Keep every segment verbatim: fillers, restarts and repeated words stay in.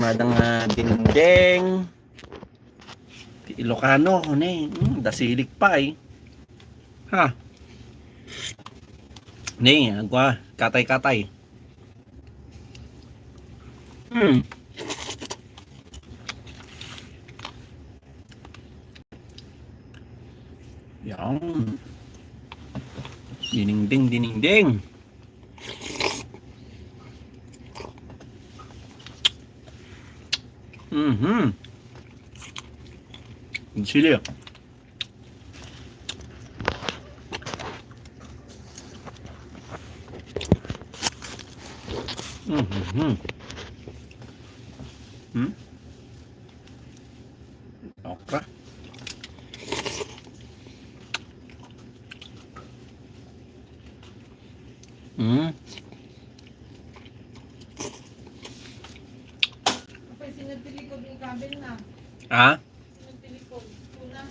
Madang, ah, dingding. Ti Ilocano, ne. Hmm, dasilik pay. Ha. Ne, agwa, katay-katay. Hmm. Yan. Dinengdeng, dinengdeng. Mhm. Sili. Mhm. Hmm? Okra. Hmm. Apay, sino tilikod ng kabin na? Ha? Sino tilikod? Tuna?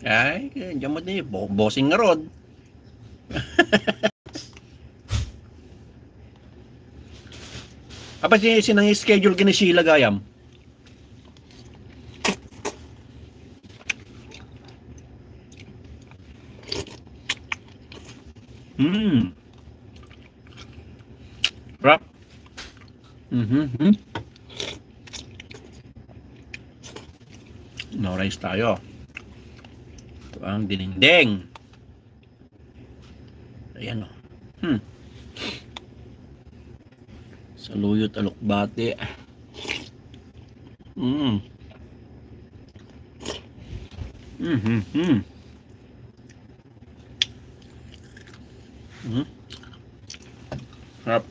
Ay, diyan mo din, bo-, bossing nga rod. Apa si sinang schedule kini Sheila gayam? Hmm. Rap. Mhm. Hmm. No rice tayo. Ito ang dinengdeng. Ayan, oh. Hmm. Saluyot, alokbati. Mm. Mm-hmm. Mm. Sarap.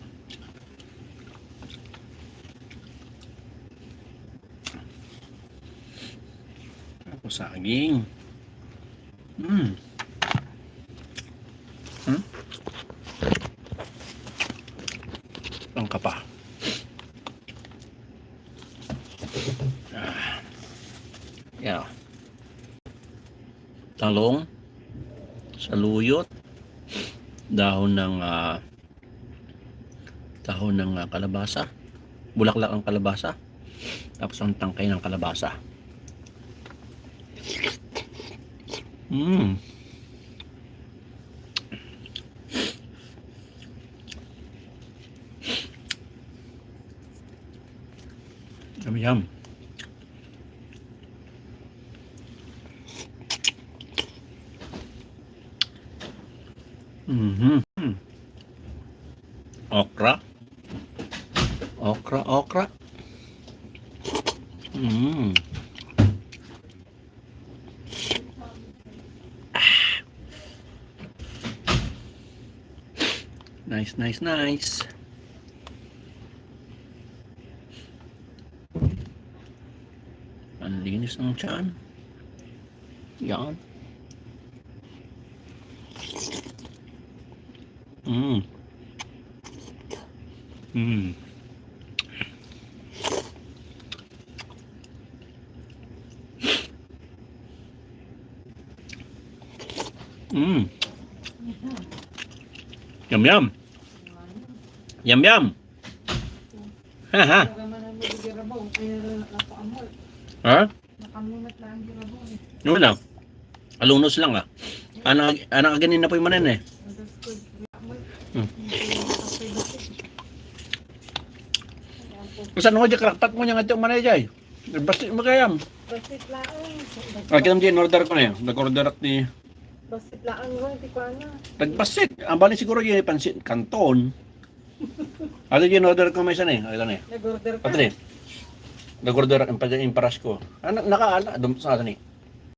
Tapos saging. Hmm. Hmm? Ang kapa. Ah. Yeah. Talong, saluyot, dahon ng, ah, dahon ng, ah, kalabasa, bulaklak ng kalabasa, tapos ang tangkay ng kalabasa. Mm. Yum, yum. Mhm. Okra. Okra, okra. Mm. Ah. Nice, nice, nice. Ang linis ng tiyan. Yan. Mm. Mm. Mm. Yum, yum. Yum, yum. Ha, ha. Ha? Nakamunat lang ang girabaw, eh. Yun lang. Alunos lang, ah. Ana, ana, aganin na po yung manen, eh. Hmm. Saan mo di karaktat mo niya nga ito, manay, jay? Basta mo kayam. Basit lang. Ah, kinam di, in-order ko na yun. Nag-order ako ni Basit lang, oh, di ko ano. Nagbasit. Ang bali siguro yun, pansit, kanton. Ano yung order ko may isa ni? Ano ni? Nag-order ka? Ato ni. Nag-order ang pa yung paras ko. Ano, nakaala, dum-, sa ato ni.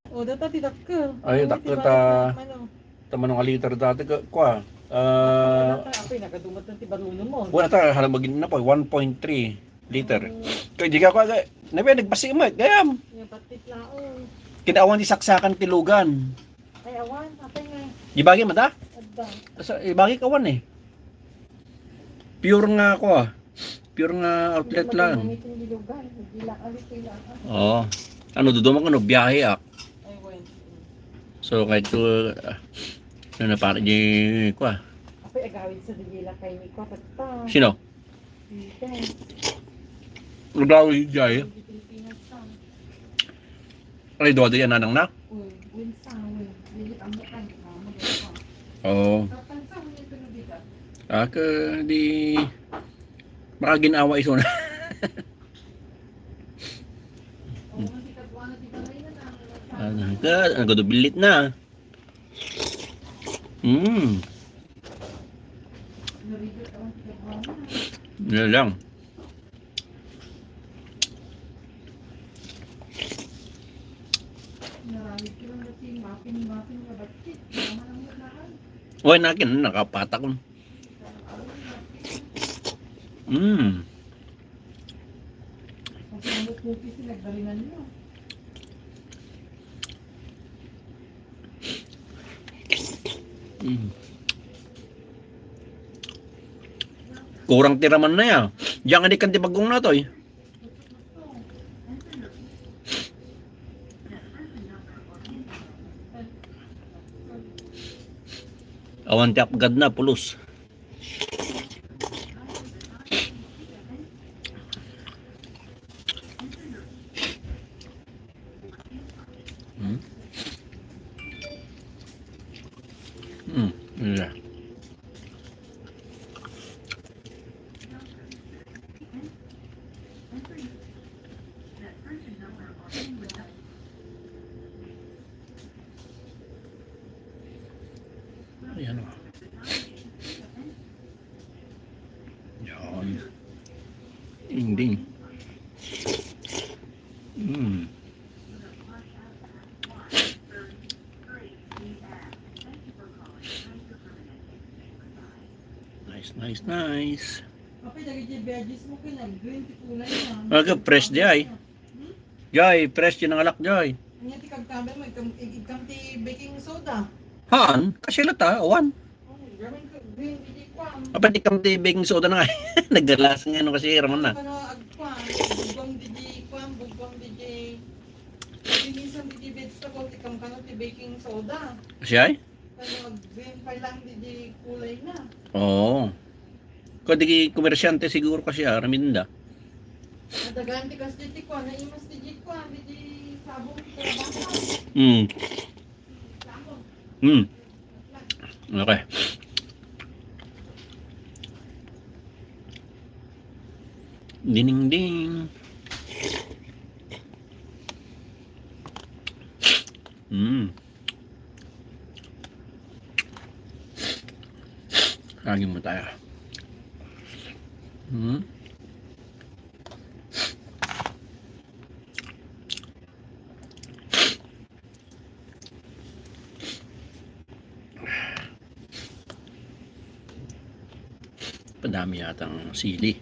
O, data ti dakkel. Ay, ano, dakkel ti ta, balik na, ano? Ta manong a liter dati ka, kwa. Ah, data, apoy, nagadumat ng ti baruno mo. Wala ta, halang magin na po, one point three liter. Mm. Kaya di ka kwa, kaya, nabi, nagbasi mo, eh, gayam. Yung patit na, oh. Kinaawan di saksakan ti lugan. Ay, awan. Apay nga. Ibagi mata? Adda. Sa, ibagi ka awan eh. Pure nga ako ah. Pure nga outlet lang. Hindi lang. Oo. Ano, duduma ko, no, biyahe ah. Ay, wen. So, kahit ko, ah, ano na, para di ko ah. Apay, agawid sa dagila kay ni ko, tatta. Sino? Dita. Udaw jay. Ay, dua di ananang na? Oo. Aka di makaginawa iso na. Ano ka? Ang gudo bilit na. Mm. Yan lang. Oy, nakin, nakapatak. Mm. Mm. Kurang tiraman na ya. Diyan nga di kan ti bagong natoy. Awan ti apgad na, pulos. Hmm? Hmm, iya. Ayan o. Yan. Ding, ding. Mm. Nice, nice, nice. Kape, dagiti veggies mo, kinag-green ti kulay na. Aga, fresh di ay. Hmm? Jay, fresh ti nangalak, jay. Ania ti kagkabel mo, ikam, ik-, ikam ti baking soda. Haan, kasi lata, awan. Oh, grabe ka, green, didi kwan. Apa, di kam ti baking soda na nga. Naggalas nga, ano, kasi raman na. Ano, agkwan, bugwang didi kwan, bugwang didi. Linisan didi vegetable, ikam kano ti baking soda. Siya ay? Kano, green pa lang didi kulay na. Oo. Kadi komersyante siguro kasi, ah, raminda. Nadagan ti kas diti kwan, naimas ti di kwan, diti sabong ti trabaho. Mm. Sabong. Mm. Okay. Ding, ding. Mm. Lagi mo tayo. Hmm? Padami yata ang sili.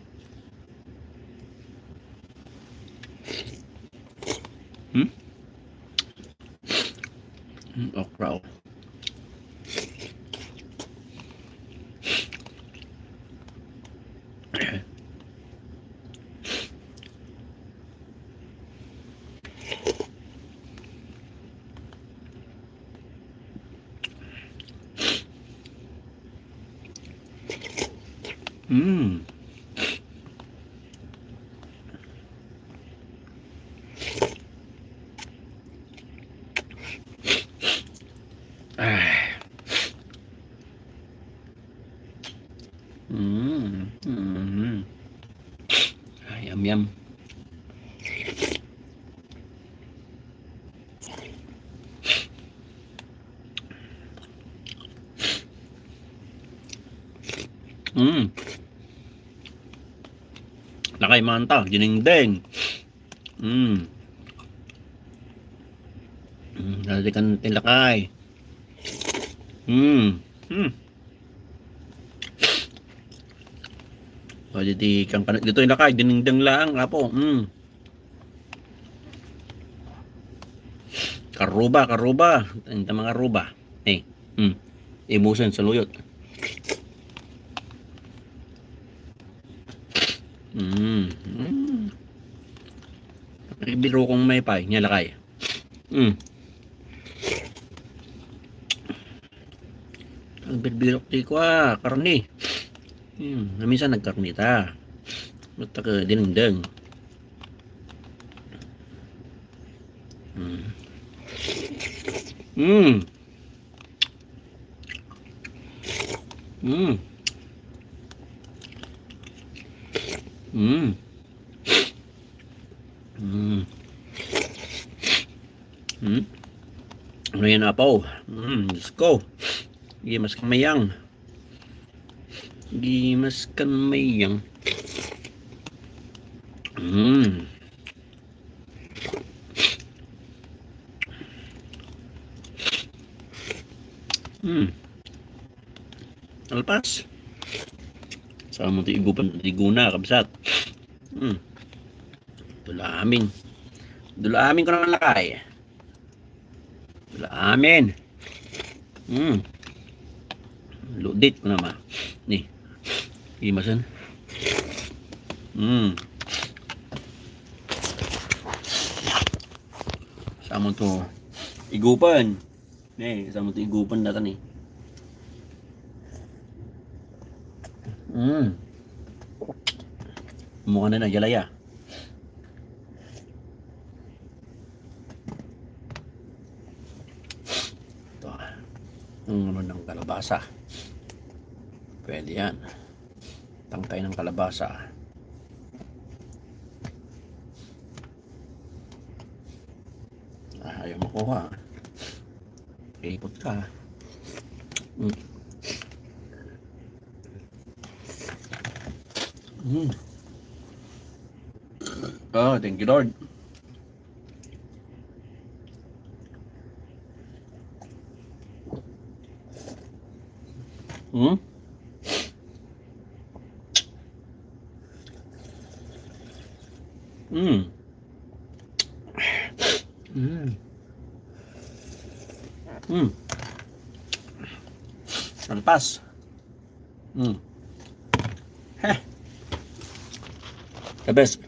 Hmm? Hmm, okra, oh. Mm. Ah. Mm. Mm. Ah, yum, yum. Mm. Lakay man ta, giningding. Mm. Mm, dati kan tilakay. Mm. Mm. Pwede ti kang kanat dito yung lakay, giningding lang, apo. Mm. Karuba, karuba. Ang mga ruba. Eh, hmm. Ibusan sa luyot. Mm. Mm. Biro kong may pay, niya lakay. Mm. Ang birbirok ti kwa, karni. Hmm, minsan nagkarni ta. Ba't ka dinengdeng? Mm. Mm. Mm. Mm. Mm. Mm. Ano yan, apaw? Mm, Diyos ko. Gimas kan mayang. Gimas kan mayang. Mm. Mm. Alpas. Saan mo ti igupan, iguna, kabsat? Mm. Dula amin. Dula amin ko naman lakay. Dula amin. Mm. Ludit ko naman. Ni. Imasan. Mm. Saan mo to igupan? Ne, saan mo to igupan na tani? Mm. Mukha na nagyalaya. Ito, ang ano ng kalabasa. Pwede yan. Tangkay ng kalabasa. Ah, ayaw makuha. Ipot ka. Mm. Mm. Oh, thank you, Lord. Hmm? Mm. Mm. Mm. Alpas. Mm. Heh. The best.